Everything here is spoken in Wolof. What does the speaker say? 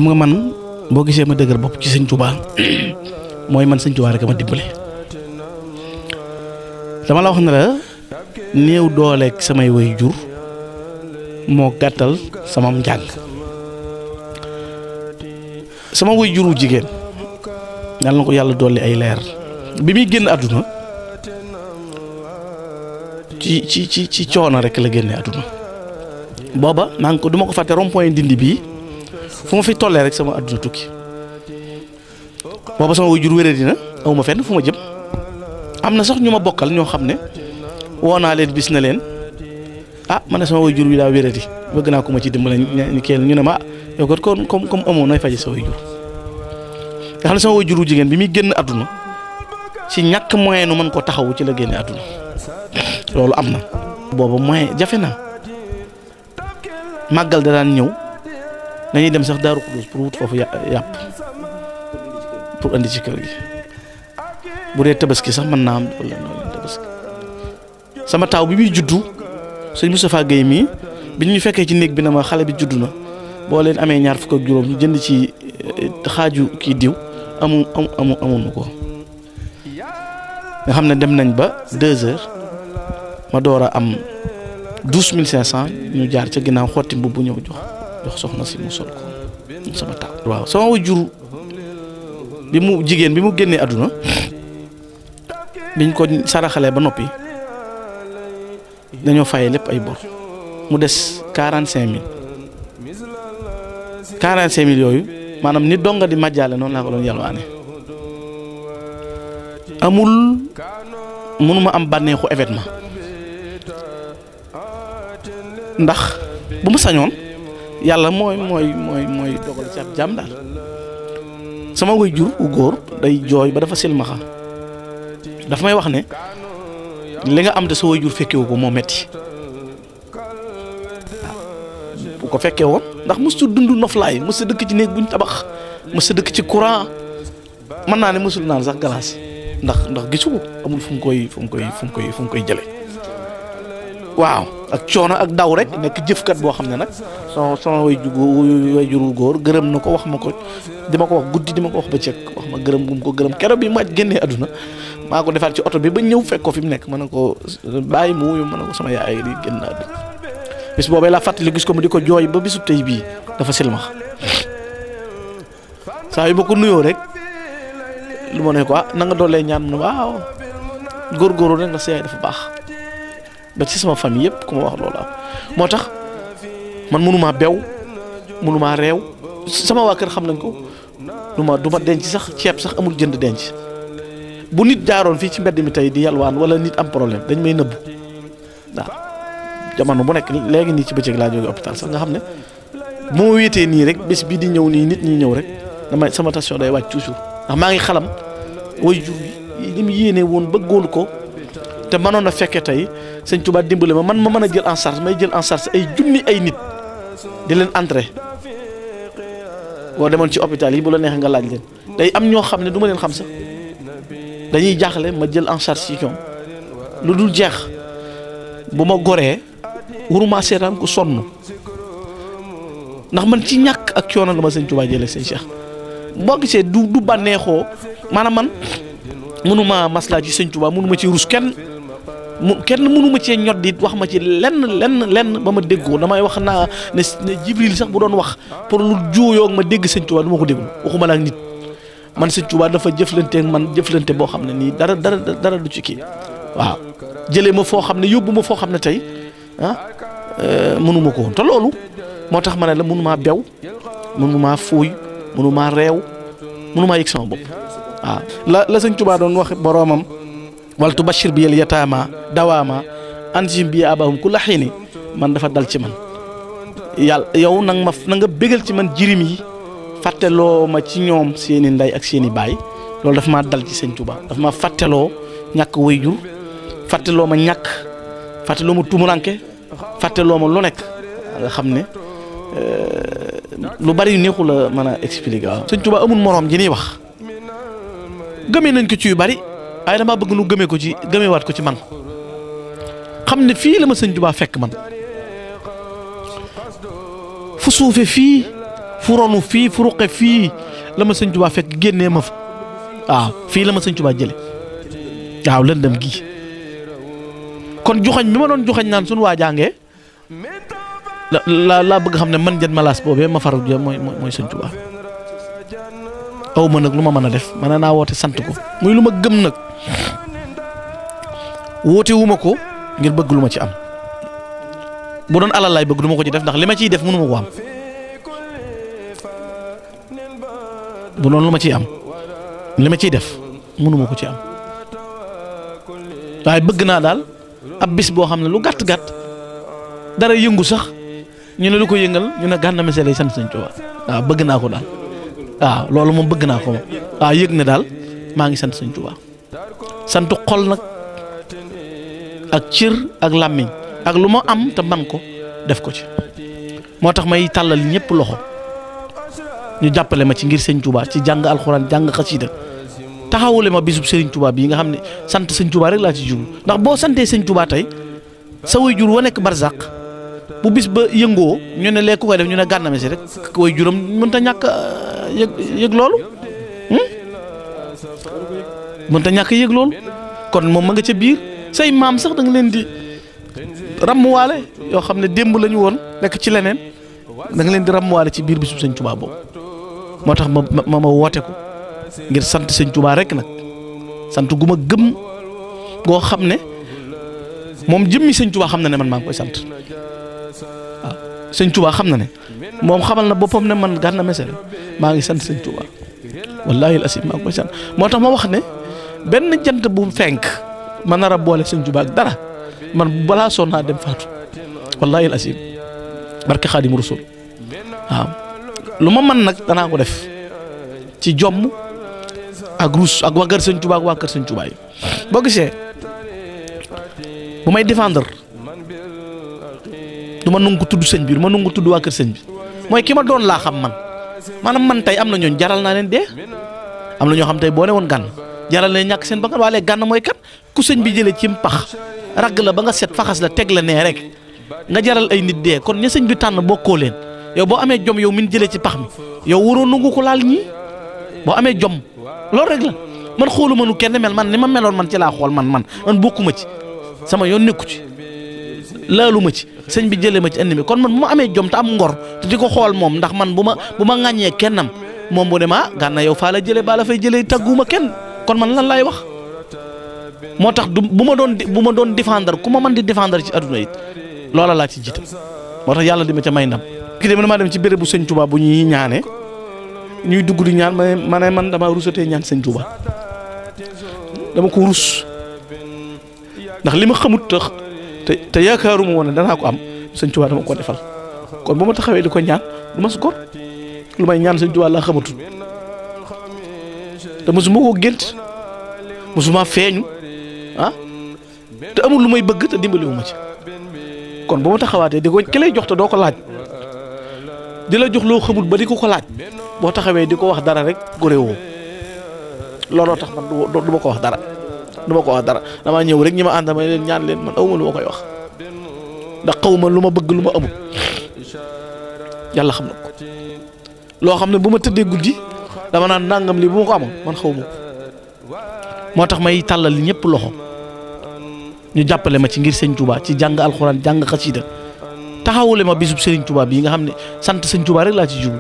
xam nga man boo gisee ma dëgër bopp ci sëñ Touba mooy man sëñ Touba rek ma dimbale dama la wax ne la néew dooleeg samay way jur moo gàttal sama njàng sama way juru jigéen yàlla na ko yàlla dolli ay leer bi muy génn àdduna ci coono rek la génne àdduna booba maa ngi ko duma ko fàtte rond-point Ndindi bii fu ma fi tollee rek sama àdduna tukki booba sama way jur wéradi na awma fenn fu ma jëm am na sax ñu ma bokkal ñoo xam ne woo naa leen bis na leen man ne sama way jur wi daa wéradi bëgg naa ko ma ci dimbale ñu ne ma yow kat comme amoo nooy faje sa way jur nga xam ne sama way juru jigéen bi muy génn àdduna ci ñàkk moyen nu mën ko taxawu ci la génne àdduna loolu am na booba moyen jafe na màggal da daan ñëw dañuy dem sax Daaru Xudoos pour wut foofu yàpp pour andi ci kër gi bu dee tabaski sax mën naa am wala noonu tabaski sama taaw bi muy juddu sëñ Moustapha Guèye mii bi ñu fekkee ci néeg bi na ma xale bi juddu na boo leen amee ñaar fukk ak juróom ñu jënd ci xaaju kii diw amuñu ko nga xam ne dem nañ ba 2 heures ma door a am 12500 ñu jaar ca ginnaaw xotti mbubb bu ñëw jox soxna si mu sol ko sama taaw. waaw sama wajur bi mu jigéen bi mu génnee àdduna biñ ko saraxalee ba noppi dañoo fayee lépp ay bor mu des 45000 yooyu maanaam ni donga di màjjaale noonu laa ko doon yalwaane mënuma am bànneexu événement ndax bu ma sañoon yàlla mooy dogal ci ab jàmm daal sama way jur u góor day jooy ba dafa silmaxa dafa may wax ne li nga am te sa way jur fekkewu ko moo metti bu ko fekkee woon ndax mësul dund noflaay mësul dëkk ci néeg buñ tabax mësul dëkk ci courant mën naa ne mësul naan sax glace ndax gisu ko amul fu mu koy jële waaw ak coono ak daw rek nekk jëfkat boo xam ne nag sama way juru góor gërëm na ko wax ma ko di ma ko wax guddi di ma ko wax bëccëg wax ma gërëm gum ko gërëm keroog bi ma génnee àdduna maa ko defaat ci oto bi ba ñëw fekk ko fi mu nekk ma ne ko bàyyi mu wuyu ma ne ko sama yaay di génn àdduna bis boobee laa fàttali gis ko mu di ko jooy ba bisu tey bii dafa silmax saa yu ma ko nuyoo rek lu ma ne ko na nga doolee ñaan mu ne waaw góorgóorlu rek nga sa yaay dafa baax ba ci sama famille yëpp ku ma wax loolu am moo tax man mënumaa bew mënumaa réew sama waa kër xam nañ ko du ma denc sax ceeb sax amul jënd denc bu nit jaaroon fii ci mbedd mi tey di yalwaan wala nit am problème dañ may nëbbu waaw jamono bu nekk léegi nii ci bëccëg laa jóge hôpital sax nga xam ne bu ma wéetee nii rek bés bi di ñëw nii nit ñi ñëw rek damay sama tension day wàcc toujours ndax maa ngi xalam way jur yi li mu yéene woon bëggoon ko te mënoon a fekkee tey sëñ Touba dimbale ma mën a jël en charge may jël en charge ay junni ay nit di leen entrer boo demoon ci hôpital yi bu la neexee nga laaj leen day am ñoo xam ne du ma leen xam sax dañuy jaaxle ma jël en charge ci ñoom lu dul jeex bu ma goree waruma seetaan ku sonn ndax man ci ñàkk ak coono la ma sëñ Touba jëlee sëñ Cheikh boo gisee du bànneexoo maanaam man mënuma maslaa ci sëñ Touba mënuma ci rus kenn mënuma cee ñot di wax ma ci lenn ba ma déggoo damay wax naa ne Jibril sax bu doon wax pour lu juuyoo ma dégg sëñ Touba du ma ko déglu waxuma la ak nit man sëñ Touba dafa jëflante man jëflante boo xam ne nii dara du ci kii waaw jëlee ma foo xam ne yóbbu ma foo xam ne tey mënuma ko woon te loolu moo tax ma ne la mënumaa bew mënumaa fuuy mënumaa réew mënumaa yëg sama bopp waaw la sëñ Touba doon wax boroomam wal tubashir bi yel yataama dawaama anjim bi abahum ku la xiini man dafa dal ci man yàlla yow na nga bégal ci man jirim yi fàtteloo ma ci ñoom seeni ndey ak seeni baay loolu dafa maa dal ci sëñ Touba dafa ma fàtteloo ñàkk wayjur fàtteloo ma ñàkk fàtteloo ma tumuranke fàtteloo ma lu nekk nga xam ne lu bari yu neexu la mën a expliquer waaw sëñ Touba amul moroom ji ñuy wax gëmee nañ ko ci yu bari waaye damaa bëgg nu gëmewaat ko ci man xam ne fii la ma sëñ Touba fekk man fu suufe fii furonu fii furuqe fii la ma sëñ Tuubaa fekk génnee ma fa waaw fii la ma sëñ Tuubaa jële waaw lëndëm gi kon joxañ bi ma doon joxañ naan suñu waa jàngee laa bëgg xam ne man jën malaas boobee ma faru jë mooy sëñ Tuubaa aw ma nag lu ma mën a def mën naa woote sant ko muy lu ma gëm nag woote wu ma ko ngir bëgg lu ma ci am bu doon alal laay bëgg du ma ko ci def ndax li ma ciy def mënu ma ko am bu doon lu ma ciy am li ma ciy def mënu ma ko ci am waaye bëgg naa daal ab bis boo xam ne lu gàtt gàtt dara yëngu sax ñu ne lu ko yëngal ñu ne Gana Messere lay sant sëñ Tuubaa waaw bëgg naa ko daal waaw loolu moom bëgg naa ko moom waaw yëg ne daal maa ngi sant sëñ Tuubaa santu xol nag ak cër ak làmmiñ ak lu ma am te man ko def ko ci moo tax may tàllal ñëpp loxo ñu jàppale ma ci ngir sëñ Tuubaa ci jàng alxuraan jàng xasiida taxawule ma bisub Serigne Touba bii nga xam ne sant sëñ Touba rek laa ci jublu ndax boo santee sëñ Touba tey sa way jur wa nekk barzaq bu bis ba yëngoo ñu ne lee ku koy def ñu ne Gana Messere rek way juram mënta ñàkk yëg loolu mënta ñàkk yëg loolu kon moom ma nga ca biir say maam sax da nga leen di ràmmuwaale yoo xam ne démb la ñu woon nekk ci leneen da nga leen di ràmmuwaale ci biir bisub sëñ Touba boobu moo tax ma woote ko ngir sant sëñ Touba rek nag sant gu ma gëm goo xam ne moom jëmmi sëñ Touba xam na ne man maa ngi koy sant waaw sëñ Touba xam na ne moom xamal na boppam ne man Gana Messere maa ngi sant sëñ Touba wallaahi al asim maa ngi koy sant moo tax ma wax ne benn jant bu fenk ma nar a boole sëñ Touba ak dara man balaa sonn naa dem faatu wallaahi al asim barke Xaadimu Rasuul waaw lu ma mën nag danaa ko def ci jomm ak ruus ak waa kër sëñ Touba ak waa kër sëñ Touba yi boo gisee bu may défendre du ma nangu tudd sëñ bi du ma nangu tudd waa kër sëñ bi mooy ki ma doon laa xam man maanaam man tey am na ñooñ jaral naa leen dee am na ñoo xam tey boo ne woon Gana jaral leen ñàkk seen bakkan waaye Gana mooy kat ku sëñ bi jëlee ci pax ragg la ba nga set faxas la teg la nee rek nga jaral ay nit dee kon ña sëñ bi tànn bokkoo leen yow boo amee jom yow min jëlee ci pax mi yow waroo nangu ko laal ñii boo amee jom loolu rek la man xooluma nu kenn mel man ni ma meloon man ci laa xool man bokkuma ci sama yoon nekku ci laaluma ci sëñ bi jëlee ma ci indi mi kon man bu ma amee jom te am ngor te di ko xool moom ndax man bu ma ŋàññee kennam moom bu ne ma Gana yow faa la jëlee baa la fay jëlee tagguma kenn kon man lan laay wax moo tax du bu ma doon défendre ku ma mën di défendre ci adduna it loola laa ci jiite moo tax yàlla di ma ca may ndam. kii de man maa dem ci béréb bu sëñ Touba bu ñuy ñaane ñuy dugg di ñaan ma ne man damaa rusatee ñaan sëñ Touba dama ko rus ndax li ma xamut tax te yaakaaruma woon ne danaa ko am sëñ Touba dama ko defal kon bu ma taxawee di ko ñaan du ma su gor lu may ñaan sëñ Touba laa xamatul te mosuma koo gént mosuma feeñu te amul lu may bëgg te dimbaliwuma ci kon bu ma taxawaatee di ko ki lay jox te doo ko laaj di la jox loo xamul ba di ko laaj boo taxawee di ko wax dara rek góore woo looloo tax man du ma ko wax dara damaa ñëw rek ñi ma ànd ma leen ñaan leen man awma lu ma koy wax ndax xaw ma lu ma bëgg lu ma amul yàlla xam na ko loo xam ne bu ma tëddee guddi dama naan nangam lii bu ma ko amoon man xaw ma moo tax may tàllal ñëpp loxo ñu jàppale ma ci ngir sëñ Touba ci jàng alxuraan jàng xasiida taxawule ma bisub Serigne Touba bii nga xam ne sant sëñ Touba rek laa ci jublu